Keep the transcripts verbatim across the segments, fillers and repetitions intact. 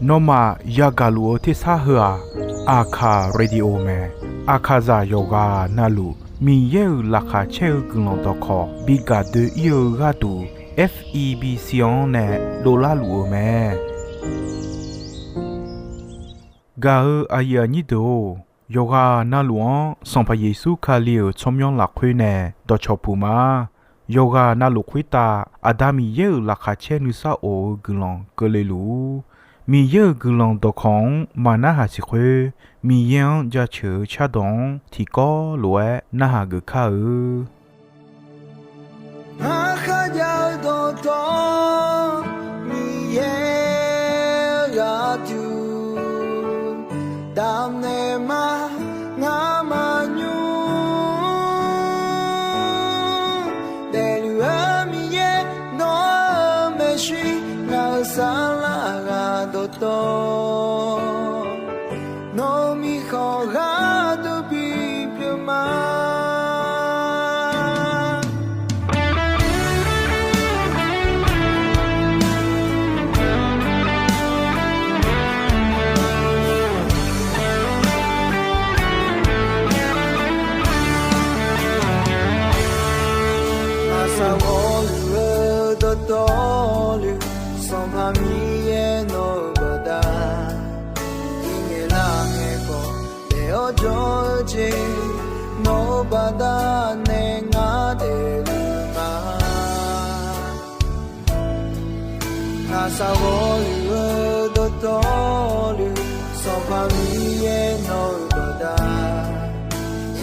Nawmaf yagaq luf-eu tersar heu-aq, Aqkaq Radio mae. Aqkaqzaq yawqghaq navluf Miqyaer-euq laqkhaq caer-eu guiqlanq dawqkawq bi gaq doe-ir-eu gharduq, F E B C-anr nae dovlar luf-eu mae. Gaq-eu aqyuif aqnyir deuq-or, yawqghaq navluf-anr Sanqpaq Yeqsur Kali-euq tsawrmyanr lafkhoer nae dawqcawq puq ma. Yawqghaq navluf khoertav Aqda Miqyaer-euq laqkhaq caer nuisar of-eu guiqlanq keuvle luf-ur. Miqyaer-euq guiqlanq dawqkawq-anr maqnarhaq siq khoer, Miqyaer-anr jaceuq-eu cardawq-anr tiqkawv lof-aer narhaq geuf kar-eu. Ngar kharjav-eu dawqtawvluf, Miqyaer-eu gharduq damnaeq ma. Ngar maqnymr daefluf-eu Miqyaer, nawr-eu maeqshi ngaq-euq saflar ghaq dawqtawvluf, nawq-eu mirkhanq gharduq bipyeuf ma. Aqsaq ghawqluf-eu dawqtawvluf, Sanqpaq Miqyaer nawq-eu baqda, irngaeq lar ngaeq khawf daef-awr jawr-eu jeq, nawq-eu baqda nae ngar daefluf ma. Aqsaq ghawqluf-eu dawqtawvluf, Sanqpaq Miqyaer nawq-eu baqda,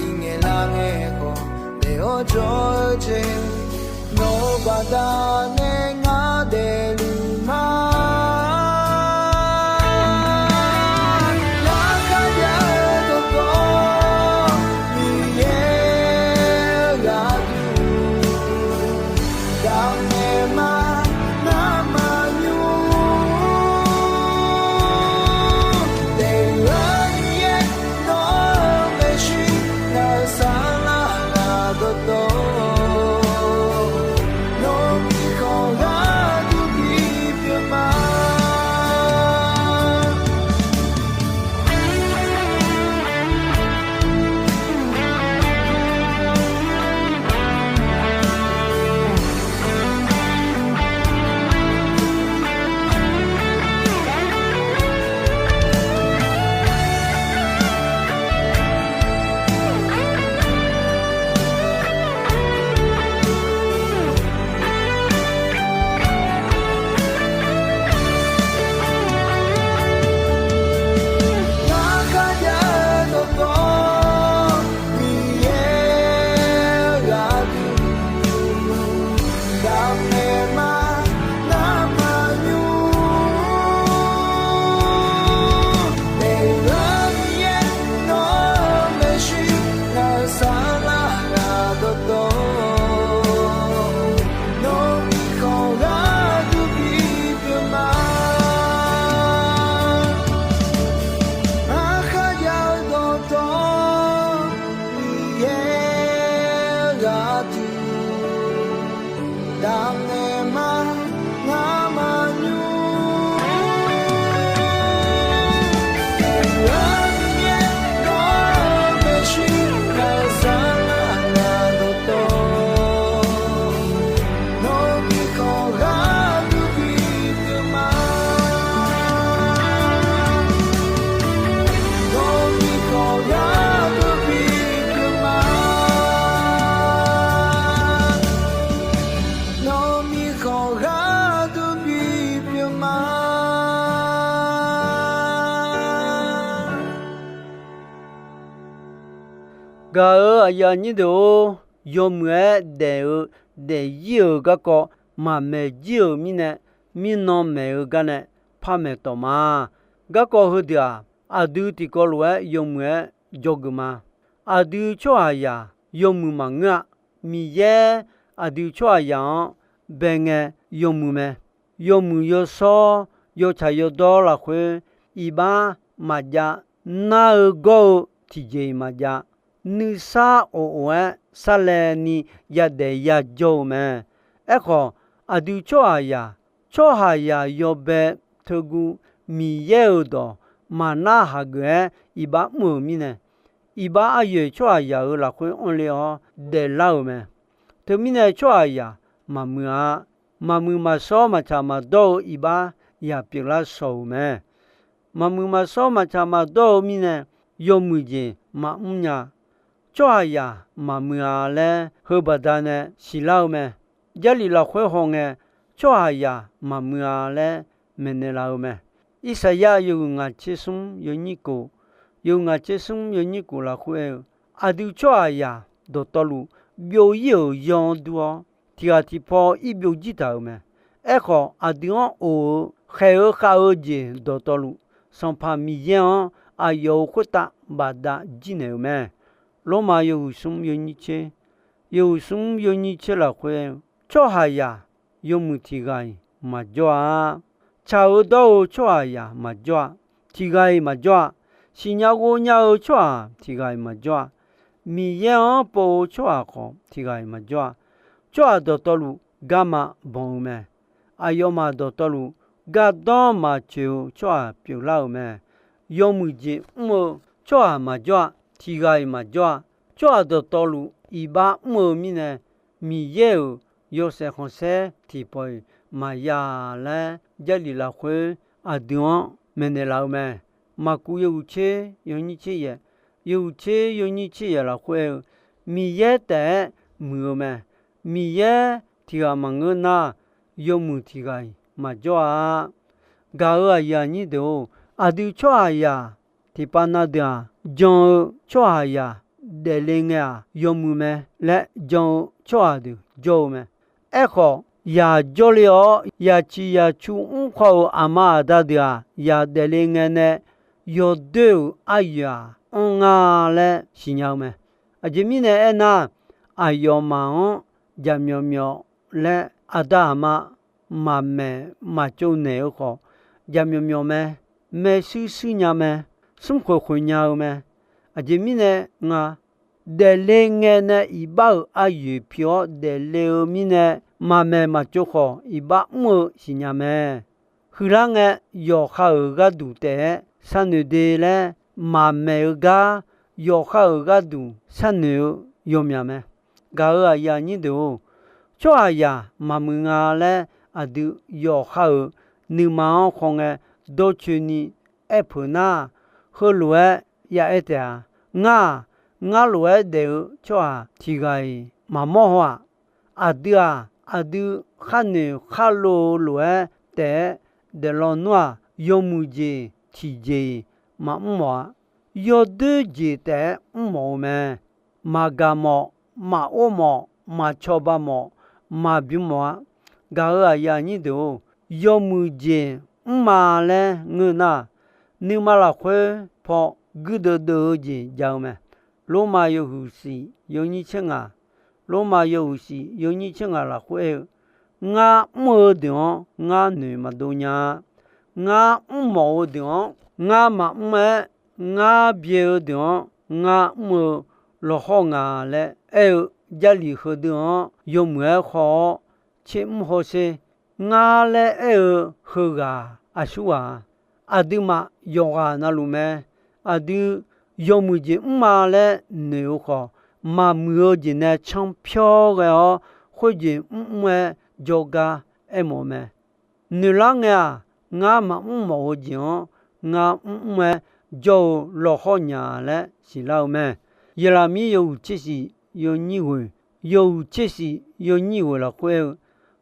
irngaeq lar ngaeq khawf daef-awr jawr-eu jeq, nawq-eu baqda nae ngar daefluf ma. Ngar kharjav-eu dawqtawvluf, Miqyaer-eu gharduq damnaeq ma. Ngar maqnymr daefluf-eu Miqyaer, nawr-eu maeqshi ngaq-euq saflar ghaq dawqtawvluf, nawq-eu mirkhanq gharduq bipyeuf ma. Ngar kharjav-eu dawqtawvluf, Miqyaer-eu gharduq damnaeq ma. Ngar maqnymr daefluf-eu Miqyaer, nawr-eu maeqshi ngaq-euq saflar ghaq dawqtawvluf, nawq-eu mirkhanq gharduq bipyeuf ma. Ngar kharjav-eu dawqtawvluf, Miqyaer-eu gharduq damnaeq ma. Ngar maqnymr daefluf-eu Miqyaer, nawr-eu maeqshi ngaq-euq saflar ghaq dawqtawvluf, nawq-eu mirkhanq gharduq bipyeuf ma. Nawq-eu mirkhanq gharduq bipyeuf ma. Nawq-eu mirkhanq gharduq bipyeuf ma. Gaq-euq aqyuif aqnyir deuq-or, yawmuiq-aer daef-eu daefzir-euq garkawv maqmaeq jir-euq mirnae, mirnan maeq-eu garnae par maeq tawq ma. Garkawv heudeuq-aq, aqdui tiqkawv lof-aer yawmuiq-aer dzawgeuf ma. Aqdui tsawrhaqzaq yawmuiq maqngeur-a. Miqyaer aqdui tsawrhaqzaq-anr bae ngae yawmuiq mae. Yawmuiq yawshawr yawtsaq yawdawr lafkhoer iqbax maqjav, nar-eu gawr-eu tiqjeq-iq maqjav, nuisar of of-aer sarlaevni yadaef yajawr-eu mae. Aerkhawf, aqdui tsawrhaqzaq Tsawrhaqzaq yawbae teuguv Miqyaer-euq dawq maqnar hageuf-aer iqbax mr-euq mirnae, iqbax aryoeq tsawrhaqzaq-euq lafkhoer anrle-awr daeflar-euq mae. Teumirnae tsawrhaqzaq maqmuiq-a. Maqmuiq maqshawr maqtsaq maqdawr-eu iqbax yaq pyeuflar shawq-euq mae. Maqmuiq maqshawr maqtsaq maqdawr-eu mirnae, yawmuiq jeq maqmr nya. Tsawrhaqzaq maqmuiq-a laer heubaqda nae siqlar-eu mae. Jarlif lafkhoer hawngae, tsawrhaqzaq maqmuiq-a laer maeqnaeq laf-eu mae. Irsaqyar yawhuiq ngaq tser smr yawnyir kof, yawhuiq ngaq tser smr yawnyir kof lafkhoer aer-eu, aqdui tsawrhaqzaq dawqtawvluf byov-ir-euq yanr dur-awr, tiq ghaq tiq paw ir byovjir taq-euq mae. Aerkhawf, aqdui-anr of-eu khaeq-eu khav-eu jeq dawqtawvluf, Sanqpaq Miqyaer-anr aqyawf-euq khoertav bafdav jirnaeq-euq mae. Lormav yawhuiq smr yawnyir tser, yawhuiq smr yawnyir tser lafkhoer aer-eu, tsawrhaqzaq yawmuiq tiq ghaq-iq maqjawr-a. Tsaq-eu dawr-eu tsawrhaqzaq maqjawr-a. Tiq ghaq-iq maqjawr-a. Siqnya ghov nya-eu tsawrhaq tiq ghaq-iq maqjawr-a. Miqyaer-anr pov-eu tsawrhaq khawf tiq ghaq-iq maqjawr-a. Tsawrhaq dawqtawvluf garma banq-eu mae. Aqyawfmaf dawqtawvluf gardanr maqtsoeq-eu tsawrhaq pyeuflar-euq mae. Yawmuiq jeq mr-eu tsawrhaq maqjawr-a. Tiq ghaq-iq maqjawr-a. Tsawrhaq dawqtawvluf iqbax mr-eu mirnae, Miqyaer-euq yawshaef khanqsaer tiqpawf-iq maqya laer, Jarlif lafkhoer aqdui-anr maeqnaeq laf-eu mae. Maqkuv yawhuiq tser yawnyir tser yaeq, yawhuiq tser yawnyir tser yaeq lafkhoer aer-eu, Miqyaer taef-aer muiq-eu mae. Miqyaer tiq ghaq maqngeur nar, yawmuiq tiq ghaq-iq maqjawr-a. Gaq-euq aqyuif aqnyir deuq-or, aqdui tsawrhaqzaq tiqpav na deuq-aq, jan-eu tsawrhaqzaq daefle ngae-aq yawmuiq mae laer jan-eu tsawrhaq deuq jawr-eu mae. Aerkhawf, yaq jawrle-awr yaciq yacu mr khawr-euq aqma aqda deuq-aq, yaq daefle ngae nae yawdoer-euq aryoeq-aq anr nga laer siqnya-eu mae. Aqjeq mirnae aernar, aqyawfmaf-anr jaqmyawf myawf laer aqda aqma maqmaeq maqtsov naeq-eu khawf, jaqmyawf myawf mae, maershuir shuir nya mae, smrkhoeq khoeq nya-eu mae. Aqjeq mirnae nga, daefle ngae nae iqbax-euq aryoeq pi-awr daefle-eu mirnae, maqmaeq maqtsov khawf iqbax mr-eu siqnya mae. Huiqlar ngae, yawqha-euq gharduq taef-aer sharnoeq de laer maqmaeq-eu gar, yawqha-euq gharduq sharnoeq-eu yawmyaq mae. Gaq-euq aqyuif aqnyir deuq-or, tsawrhaqzaq maqmuiq nga laer aqdui yawqha-euq nuima-anr khawngae dawrcoeni aerpeuq nar, heulof-aer ya aer taef-a. Ngar-aq, ngar lof-aer daef-eu tsawrhaq tiq ghaq-iq maqmawr haw-aq. Aqdui-aq, aqdui kharnoeq kharlov-eu lof-aer taef-aer daeflaw nmr-aq, yawmuiq jeq tiqjeq-iq maqmr mawf-a. Yawdoer jeq taef-aer mrmawf-eu mae. Maqgaq mawf, maqor mawf, maqcawba mawf, maqbymr mawf-a. Gaq-euq aqyuif aqnyir deuq-or, yawmuiq jeq mrma laer ngeur nar, nuima lafkhoer paw guirdeuv deuv-eu jeq jav-eu mae. Lormav yawhuiq shif yawnyir tser ngaq, Lormav yawhuiq shif yawnyir tser ngaq lafkhoer aer-eu, ngar mr-eu deuq-anr ngar noeq maqdov nya-a. Ngar mrmawf-eu deuq-anr ngar maqmr-aer, ngar byae-eu deuq-anr ngar mr-eu lawqhawr nga laer aer-eu, Jarlif heudeuq-anr yawmuiq-aer khaw-awr tser mr hawsher. Ngar laer aer-eu heughaq aqsurghaq-a. Aqduimaf yawqghaq navluf mae. Aqdui yawmuiq jeq mrma laer noeq-eu khawf, maqmuiq-eu jeq nae canr pyawr ghae-awr, khoerjeq mrmr-aer jawrgar aermawf-eu mae. Noeqlar ngae-aq, ngar maqmr mawf-eu jeq-anr ngar mrmr-aer jawr-eu lawqhawr nya laer siqlar-eu mae. Yeqlaqmir yawhuiq tser shif yawnyir ghoeq, yawhuiq tser shif yawnyir ghoeq lafkhoer aer-eu,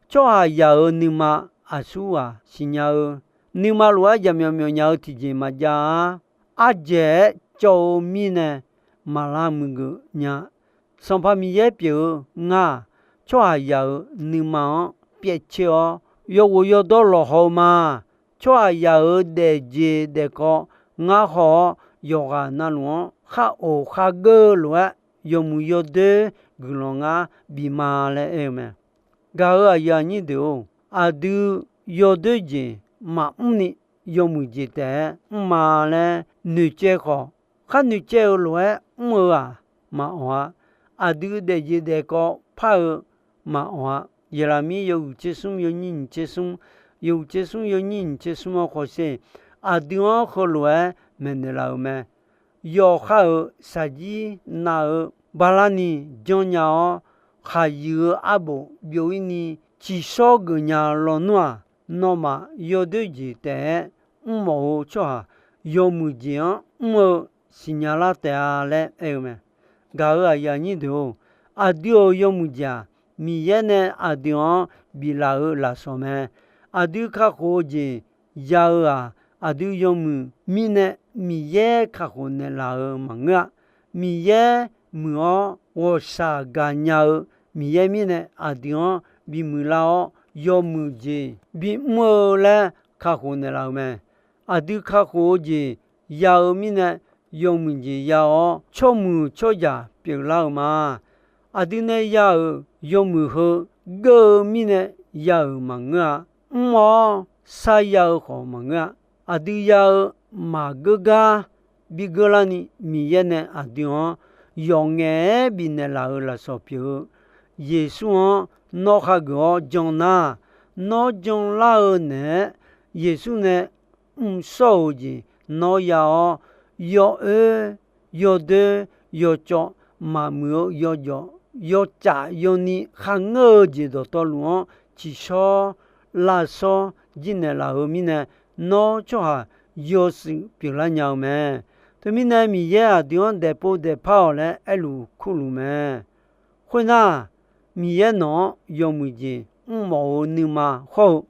tsawrhaqzaq-euq nuima aqsurghaq siqnya-eu, nuima lof-aer jaqmyawf myawf nya-eu tiqjeq maqjav-a. Ardzaeq-aer cawv-eu mirnae maqlar muiqgeuf nya. Sanqpaq Miqyaer pyeuf-eu ngar-aq, tsawrhaqzaq-euq nuima-anr pyaevcoer-awr, yawghof yawdawr lawqhaw-eu ma. Tsawrhaqzaq-euq daefjeq daefkawv ngar haw-awr, yawqghaq navluf-anr khar of khar geur-eu lof-aer, yawmuiq yawdoer guiqlanq ngar bif ma laer aer-eu mae. Gaq-euq aqyuif aqnyir deuq-or, aqdui yawdoer jeq maqmr ni yawmuiq jeq taef-aer mrma laer noeqcaev khawf, khar noeqcaev-eu lof-aer mr-eu-aq maqawq-a. Aqdui daefjeq daefkawv par-eu maqawq-a. Yeqlaqmir yawhuiq tser smr yawnyir nyiq tser smr, yawhuiq tser smr yawnyir nyiq tser smr-anr khawsher, aqdui-anr heulof-aer maeqnaeq laf-euq mae. Yawqha-euq shaqjir nav-eu bala ni janrnya-awr, khaqyuif-eu arbof byov-ir ni tsiqshawr geufnya lawnmr-aq, nawmaf yawdoer jeq taef-aer mrmawf-eu tsawrhaq yawmuiq jeq-anr mr-eu siqnya lar taef-a laer aer-eu mae. Gaq-euq aqyuif aqnyir deuq-or, aqdui-euq yawmuiq jeq-aq, Miqyaer nae aqdui-anr biflaf-euq lafsawq mae. Aqdui kakhof-eu jeq ya-eu-aq, aqdui yawmuiq mirnae Miqyaer kakhof naeqlaf-euq maqngeur-a. Miqyaer muiq-awr ghawqshaq gaqnya-eu Miqyaer mirnae aqdui-anr bimuiq lar-awr, yawmuiq jeq bimr-eu laer kakhof naeqlaf-euq mae. Aqdui kakhof-eu jeq ya-eu mirnae, yawmuiq jeq ya-awr tsawrmuiq tsawrjaq pyeuflar-euq ma. Aqdui nae ya-euq yawmuiq heu geur-eu mirnae ya-euq maqngeur-a. Mr-awr sarya-eu khawf maqngeur-a. Aqdui ya-eu maqgeur gar bigeur larni, Miqyaer nae aqdui-anr yawqngaef-aer bifnaeq laf-euq lafsawq pyeuf-eu Yeqsur-anr nawr hageuf-awr jan nar, nawr janlar-eu naeq-aer Yeqsur nae mrshawr-euq jeq nawr ya-awr, yawoer, yawdoer, yawcawv, maqmuiq-eu yawjawf, yawcaf yawni kharngeur-eu jeq dawqtawvluf-anr tsiqshawr lavshawr jirnaeq laf-eu mirnae, nawr tsawrhaq yawshuif pyeuflar nya-eu mae. Teumirnae Miqyaer aqdui-anr daefpov daefpar-awq laer aerluf kurluf mae. Khoernar, Miqyaer nawq-anr yawmuiq jeq mrmawf-eu nuima hawr-eu,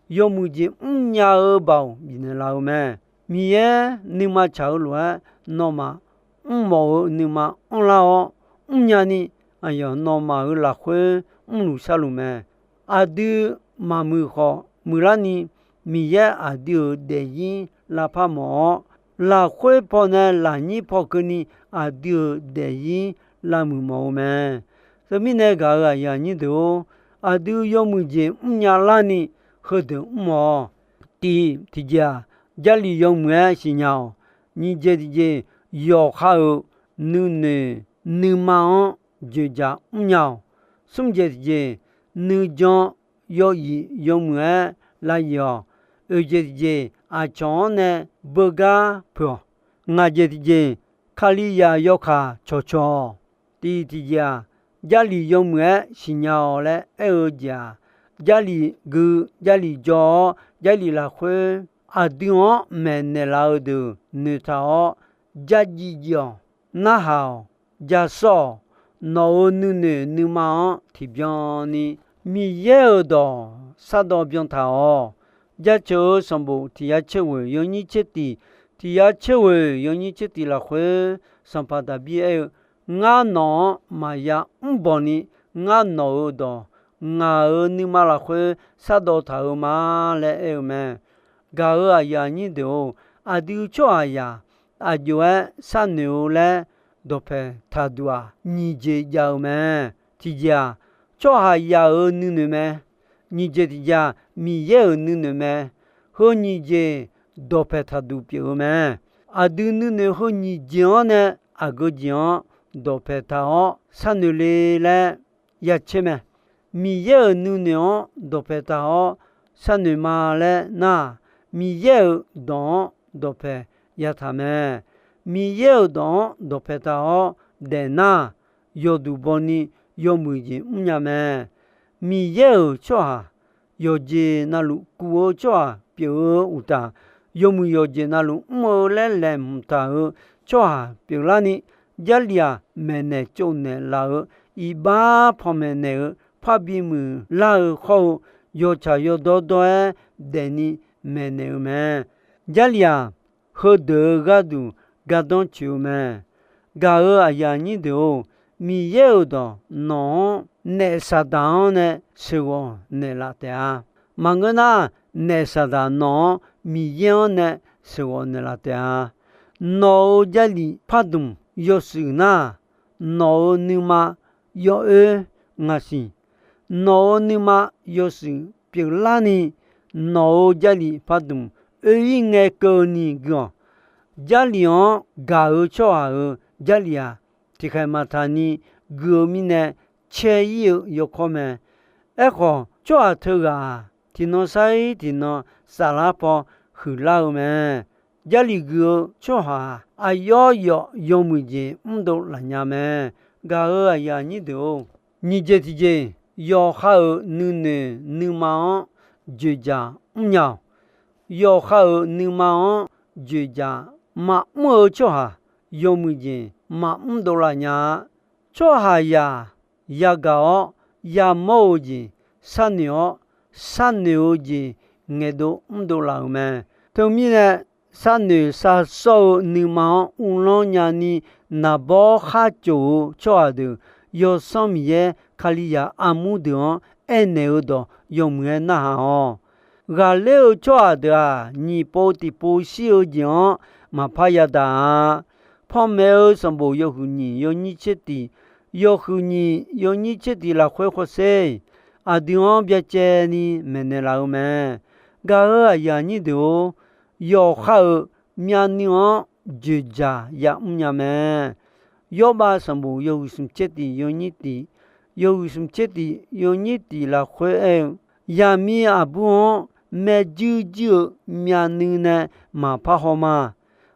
yawmuiq jeq mrnya-eu baoq bifnaeq laf-eu mae. Miqyaer nuima tsaq-eu lof-aer nawmaf mrmawf-eu nuima anrlar-awr, mrnya ni aqyawf nawmaf-euq lafkhoer mrluf sharluf mae. Aqdui maqmuiq khawf muiqlarni, Miqyaer aqdui-euq daefzir lavpar mawf-awr, lafkhoer pawnae lafnyir paw keuvni aqdui-euq daefzir lavmuiq mawf-eu mae. Teumirnae gaq-euq aqyuif aqnyir deuq-or, aqdui yawmuiq jeq mrnya larni heudeuq mr-awq. Tiq tiqjeq-aq, Jarlif yawmuiq-aer siqnya-awq. Nyiq jeq tiqjeq, yawqha-euq nuinoeq nuima-anr dzoeqdzaq mrnya-awq. Smr jeq tiqjeq, nuijan yawif yawmuiq-aer lavif-awq. Oeq jeq tiqjeq, aqcawq-anr nae beugar peuq-awq. Ngaq jeq tiqjeq, Kalizaq yawkaq cawqcawq-awq. Tiq tiqjeq-aq, Jarlif yawmuiq-aer siqnya-awq laer aer-eu jeq-aq, Jarlif gui, Jarlif jaw-awr, Jarlif lafkhoer aqdui-anr maeqnaeq laf-eu deuq noeqtaq-awr, jarjiv jiv-awq, narhaq-awq, jasawr-awq. Nawq-euq nuinoeq nuima-anr tiqbyan ni Miqyaer-euq dawq shardawv byantaq-awq. Jaceuq-eu sanqbof tiq yar tser ghoeq yawnyir tser tiq, tiq yar tser ghoeq yawnyir tser tiq lafkhoer, Sanqpaq Daqbir aer-eu, Ngar nawq-anr maqya mrbanq ni, ngar nawq-euq dawq ngaq-euq nuima lafkhoer shardawv taq-euq ma laer aer-eu mae. Gaq-euq aqyuif aqnyir deuq-or, aqdui tsawrhaqzaq aqjox-aer sharnoeq-eu laer dawqpaeq taqduq-aq, nyiq jeq jav-eu mae. Tiqjeq-aq, tsawrhaqzaq-euq nuinoeq mae. Nyiq jeq tiqjeq-aq, Miqyaer-euq nuinoeq mae. Heu nyiq jeq dawqpaeq taqduq pyeuf-eu mae. Aqdui nuinoeq heu nyiq jeq-anr nae aqgeu jeq-anr dawqpaeq taq-awr sharnoeq le laer ya tser mae. Miqyaer-euq nuinoeq-anr dawqpaeq taq-awr sharnoeq ma laer nar-aq, Miqyaer-euq dawq-anr dawqpaeq yataq mae. Miqyaer-euq dawq-anr dawqpaeq taq-awr daefnar-aq, yawduq bawni yawmuiq jeq mrnya mae. Miqyaer-euq tsawrhaq yawqjeq navluf kuv-eu tsawrhaq pyeuf-eu uqtaf, yawmuiq yawqjeq navluf mr-eu laer laeqhmq taq-euq tsawrhaq pyeuflarni, Jarlif-aq maeqnaeq tsovnaeq laf-euq iqbax panmaeq naeq-eu parbi muiqlar-eu hawr-eu, yawtsaq yawdawr dawr-aer daefni maeqnaeq-eu mae. Jarlif-aq heudeuq-euq gharduq gardanr tsoeq-eu mae. Gaq-euq aqyuif aqnyir deuq-or, Miqyaer-euq dawq nawq-anr naef Saqdaq-anr nae sheuqghawq naeqlaf taef-a. Maqngeur nar, naef Saqdaq nawq-anr Miqyaer-anr nae sheuqghawq naeqlaf taef-a. Nawq-euq Jarlif pardmq yawshuif nar, nawq-euq nuima yawoer ngaq siq. Nawq-euq nuima yawshuif pyeuflarni, nawq-euq Jarlif pardmq oe-ir ngae keuvni gui-awq. Jarlif-anr gaq-eu tsawrhaq-euq Jarlif-aq, tiqkhaeq maqtaq ni gui-eu mirnae caer-ir-eu yawkawr mae. Aerkhawf, tsawrhaq teughaq-aq, tiqnan sar-ir tiqnan saflar paw huiqlar-eu mae. Jarlif gui-eu tsawrhaq aqyawf yawf yawmuiq jeq mrdov laf nya mae. Gaq-euq aqyuif aqnyir deuq-or, nyiq jeq tiqjeq, yawqha-euq nuinoeq nuima-anr dzoeqdzaq mrnya-awq. Yawqha-euq nuima-anr dzoeqdzaq maqmr-eu tsawrhaq, yawmuiq jeq maqmr dovlaf nya-a. Tsawrhaqzaq yagaq-awr yamawr-eu jeq sharnoeq-awr, sharnoeq-eu jeq ngaeqdov mrdov laf-euq mae. Teumirnae, sharnoeq sharsawr-eu nuima-anr uvlanr nyani naqbawr khar cof-eu tsawrhaq deuq, Yawsanr Miqyaer Kalizaq armur deuq-anr aernaeq-eu dawq yawmuiq-aer narhaq-awq. Ghaqler-eu tsawrhaq deuq-aq, nyiq pov tiqpov shir-eu jeq-anr maqpar yadaq-a. Panmaeq-eu sanqbof yawhuiq nyiq yawnyir tser tiq, yawhuiq nyiq yawnyir tser tiq lafkhoer hawsher, aqdui-anr byacaevni maeqnaeq laf-eu mae. Gaq-euq aqyuif aqnyir deuq-or, yawqha-euq myavnuiv-anr dzoeqdzaq yamr nya mae. Yawrbav sanqbof yawhuiq smq tser tiq yawnyir tiq, yawhuiq smq tser tiq yawnyir tiq lafkhoer aer-eu, yaqmiq aqbur-anr maerjuir juir-eu myavnuiv nae maqpar haw ma.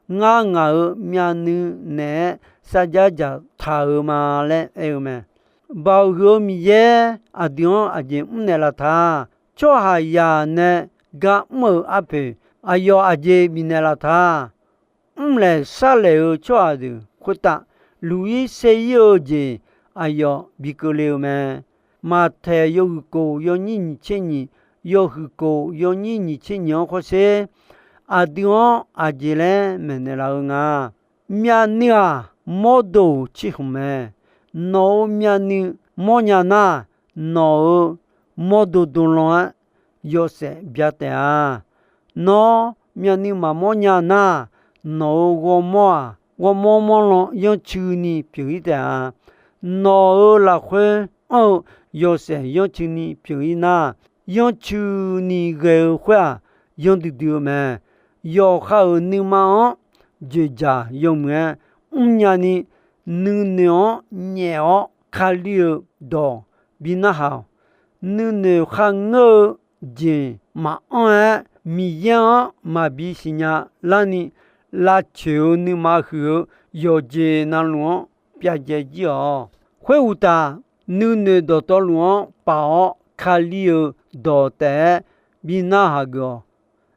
Ngar ngaq-euq myavnuiv naeq-aer sarjax dzaqtaq-euq ma laer aer-eu mae. Baoq huiq-eu Miqyaer aqdui-anr aqjeq mrnaeq laf ta. Tsawrhaqzaq nae gar mr-euq arpoeq aqyawf aqjeq bifnaeq laf ta. Mrlaeq sharlaeq-eu tsawrhaq deuq khoertav luq-ir saer-ir-eu jeq aqyawf bi keuvle-eu mae. Maqtaeq yawhuiq kof yawnyir nyiq tser nyiq, yawhuiq kof yawnyir nyiq tser nyiq-anr hawsher, aqdui-anr aqjeq laer maeqnaeq laf-eu nga. Myavnuiv-aq, mawrdo ciqhmq mae. Nawq-euq myavnuiv mawrnya nar, nawq-euq mawrdo dolan-aer yawshaef bya taef-a. Nawr myavnuiv maqmawr nya nar, nawq-euq ghawrmawr-aq, ghawrmawr mawrlan yanrcuini pyeuf-ir taef-a. Nawq-euq lafkhoer anr-eu yawshaef yanrcuini pyeuf-ir nar, yanrcuini ghae-eu khoer-aq, yanr duidui-eu mae. Yawqha-euq nuima-anr dzoeqdzaq yawmuiq-aer mrnya ni, nuinoeq-anr nyaef-awr Kali-euq dawq bi narhaq-awq. Nuinoeq kharngeur-eu jeq maqanr-aer, Miqyaer-anr maqbi siqnya larni, lavcoeq-eu nuima huiq-eu yawqjeq navluf-anr pyav jae jir-awq. Khoeruqtaf, nuinoeq dawqtawvluf-anr paf-awr Kali-euq dawq taef-aer bi narhaq geuf-awq.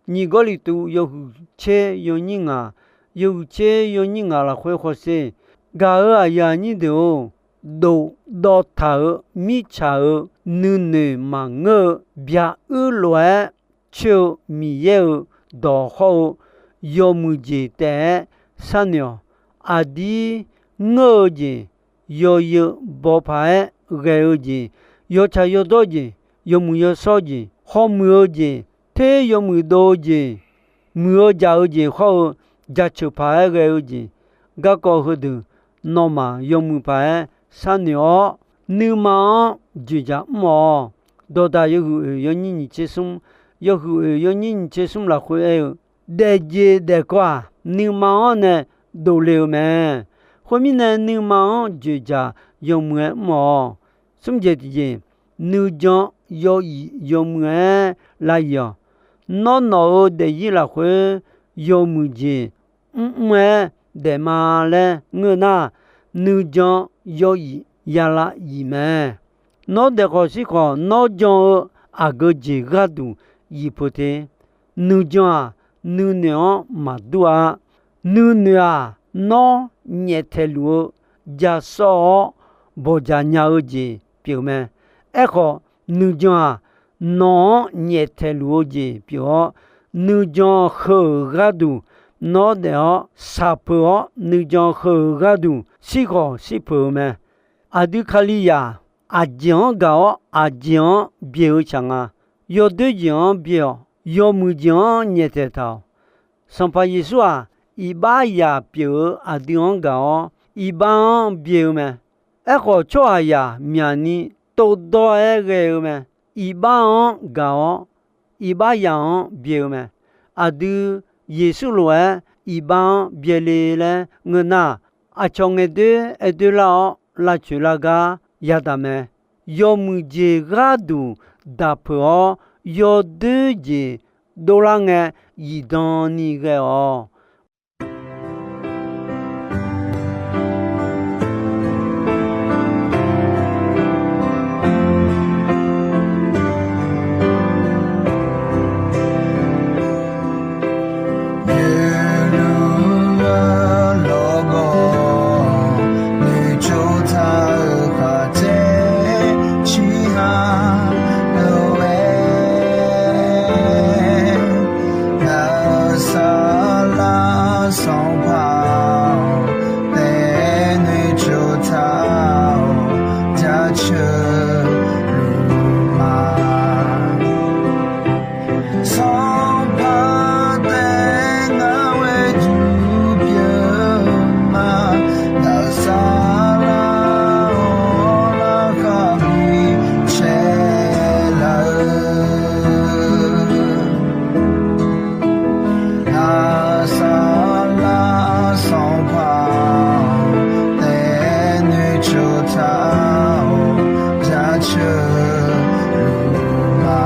Nyiq Gawrliqtu yawhuiq tser yawnyir ngaq, yawhuiq tser yawnyir ngaq lafkhoer hawsher. Gaq-euq aqyuif aqnyir deuq-or, dof dawv taq-euq mirtsaq-euq nuinoeq maqngeur-eu byaquir lof-aer coer-eu Miqyaer-euq dawq hawr-eu yawmuiq jeq taef-aer sharnoeq-awq. Aqdir ngeur-eu jeq, yawzeu baw paq-aer ghae-eu jeq, yawtsaq yawdawr jeq, yawmuiq yawshawr jeq, hawmuiq-eu jeq, ter yawmuiq dov-eu jeq, muiq-eu jaq-eu jeq hawr-eu jaceuq paq-aer ghae-eu jeq, garkawv heudeuq nawmaf yawmuiq paq-aer sharnoeq-awr, nuima-anr dzoeqdzaq mr-awq. Dawqdaq yawhuiq oeq yawnyir nyiq tser smr, yawhuiq oeq yawnyir nyiq tser smr lafkhoer aer-eu, daefjeq daefkawv-aq, nuima-anr nae dovle-eu mae. Khoermirnae, nuima-anr dzoeqdzaq yawmuiq-aer mr-awq. Smr jeq tiqjeq, nuijan yawif yawmuiq-aer lav-ir-awq. Nawr nawq-euq daefzir lafkhoer yawmuiq jeq mrmr-aer daef ma laer ngeur nar, nuijan yawif yalav yif mae. Nawr daefkhawf shirkhawf, nawr jan-eu aqgeu jeq gharduq yif peuq te. Nuijan-aq, nuinoeq-anr maqdur-a. Nuinoeq-aq, nawr nyaeftaeq luf-eu jasawr-awr bawqjaq nya-eu jeq pyeuf mae. Aerkhawf, nuijan-aq, nawq-anr nyaeftaeq luf-eu jeq pyeuf-awr, nuijan heu-euq gharduq nawr daef-awr shaqpeuq-awr, nuijan heu-euq gharduq shirkhawf shir peuq-eu mae. Aqdui Kalizaq, aqjeq-anr gaq-awr aqjeq-anr byaeq-eu tsaq nga. Yawdoer jeq-anr byaeq-awq. Yawmuiq jeq-anr nyaeftaeq taq-awq. Sanqpaq Yeqsur-aq, iqbaxzaq pyeuf-eu aqdui-anr gaq-awr, iqbax-anr byaeq-eu mae. Aerkhawf, tsawrhaqzaq myaqni tovdawr-aer ghae-eu mae. Iqbax-anr gaq-awr, iqbaxzaq-anr byaeq-eu mae. Aqdui Yeqsur lof-aer iqbax-anr byaeq le laer ngeur nar, aqcawq ngaeqdoer aerdoer lar-awr lavcoeq lar gar yadaq mae. Yawmuiq jeq gharduq daq peuq-awr, yawdoer jeq dovlar ngae zifdan ni ghae-awq. Yeqluv-eu lawrgawv noeqtsov taq-euq khaqdzer ciqha lof-aer, Naqsaqlaq sanqpaq-awq, taef noeqtsov taq-awq, jaceuq luf ma. Sanqpaq taef ngar ghoe juq pyeuf ma. Naqsaqlaq-awr, laqkhaq bi caev laf-eu Naqsaqlaq sanqpaq-awq, taef noeqtsov taq-awq, jaceuq luf ma.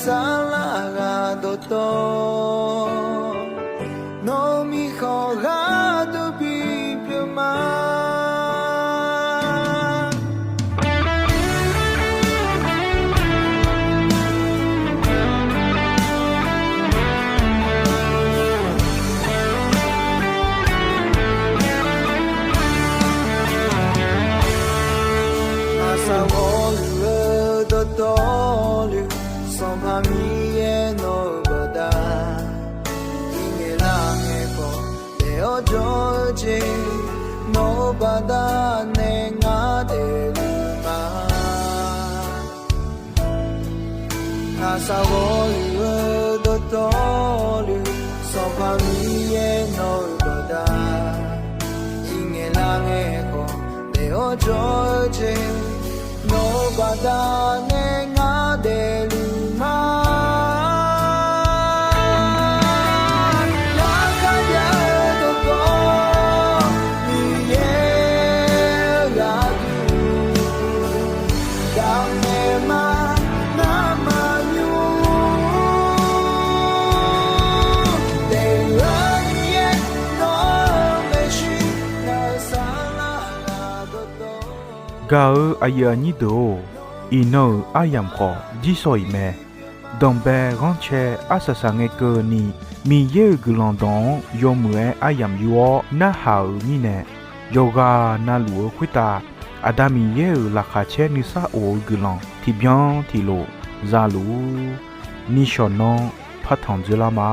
Saflar ghaq dawqtawv, nawq-euq mirkhanq gharduq bipyeuf ma. Aqsaq ghawrluf-eu dawqtawvluf, Sanqpaq Miqyaer nawq-eu baqda, iqngaeq lar ngaeq khawf daef-awr jawr-eu jeq, nawq-eu baqda nae ngar daefluf ma. Aqsaq ghawrluf-eu dawqtawvluf, Sanqpaq Miqyaer nawq-eu baqda, iqngaeq lar ngaeq khawf daef-awr jawr-eu jeq, nawq-eu baqda nae ngar daefluf ma. Laqkhaq jav-eu dawqtawv Miqyaer-eu ghaq dawqmaeq ma, ngamaf nymr daef-eu Miqyaer, nawq-eu maeqshi, nar-eu saflar ghaq dawqtawv. Gaq-eu aqyuif aqnyir deuq-or, iqnan-euq aryamq khawf jirsawq iq mae. Danqbae ghanrcae arsaq saqngae keuvni, Miqyaer-euq guiqlanq dawq-anr yawmuiq-aer aryamq yur-awr narhaq-euq mirnae, yawqghaq navluf-eu khoertav Aqda Miqyaer-euq laqkhaq caer nuisar of-eu guiqlanq tiqbyan tiqlof zaluf-ur. Nishawq nanr partanq dzoerlar ma.